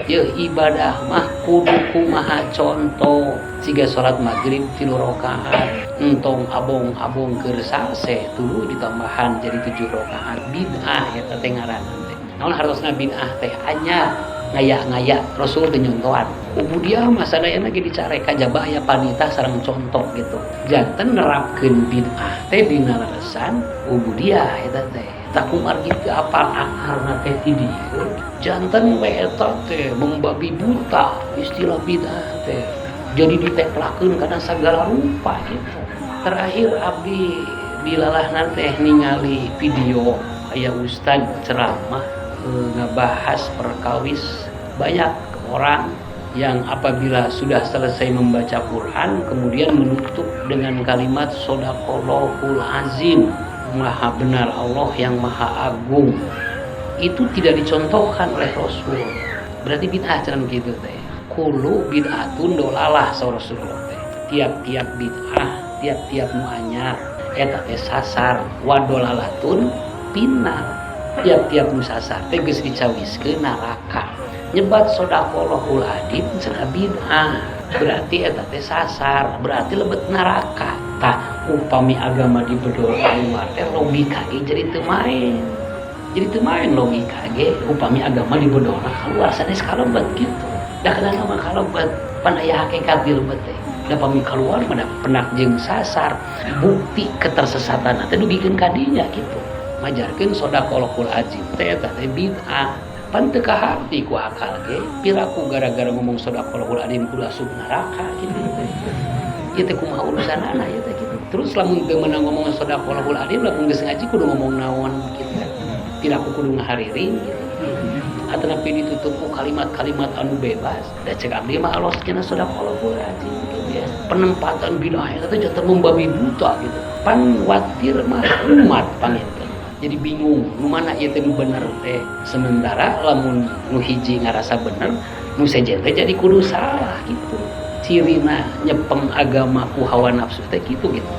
Yeuh, ibadah mah kudu kumaha contoh. Siga salat maghrib 3 rakaat, entong abong-abong keur saseh tuluy ditambahan jadi 7 rakaat. Bid'ah eta teh ngaranna teh. Naon hartosna bid'ah teh? Anyar, ngaya-ngaya, Rasul teh nyontohan. Ubudiah mah sadayana ge dicarek, kajaba aya panitah sareng contoh gitu. Janten nerapkeun bid'ah teh dina leresan ubudiah eta teh. Tak kumargi teu apal akarna teh ti dieu. Janten we eta teh membabi buta istilah bid'ah teh. Jadi diteplakeun kana sagala rupa gitu. Terakhir abdi dilalahna teh ningali video aya ustad ceramah, ngabahas perkawis banyak orang yang apabila sudah selesai membaca Quran kemudian menutup dengan kalimat sodaqallahul azim, maha benar Allah yang maha agung. Itu tidak dicontohkan oleh Rasul. Berarti bid'ah cenah gitu teh. Kullu bid'atun dolalah saur Rasulullah teh. Tiap-tiap bid'ah, tiap-tiap nu anyar eta teh sasar, wa dolalatun finnar. Tiap-tiap nu sasar teh geus dicawiskeun neraka. Nyebat sodaqallahul azim cenah bid'ah, berarti eta teh sasar, berarti lebet neraka. Tah upami agama dibedol keluar teh logika ge jadi teu main. Jadi teu main logika ge upami agama dibedol keluar sanes kalebet gitu. Da kana mah kalebet pan aya hakikat di lebet teh. Da pami keluar mah da penak jeung sasar, bukti ketersesatan teh dugikeun ka dinya gitu. Majarkeun sodaqallahul azim teh eta teh bid'ah. Pan teu kaharti ku akal ge, piraku gara-gara ngomong sodaqallahul azim kudu asup neraka gitu. Ieu teh kumaha urusanana ieu teh gitu. Terus lamun teu meunang ngomong sodaqallahul azim, lamun geus ngaji kudu ngomong naon gitu kan. Piraku kudu ngahariring gitu. Atanapi ditutup ku kalimat-kalimat anu bebas. Da cek abdi mah alus cenah sodaqallahul azim gitu ya. Penempatan bid'ah eta teh janten membabi buta gitu. Pan watir mah umat panginten. Jadi bingung nu mana ieu teh nu bener teh. Sementara lamun nu hiji ngarasa bener, nu sejen teh jadi kudu salah gitu. Cirina nyepeng agama ku hawa nafsu teh gitu gitu.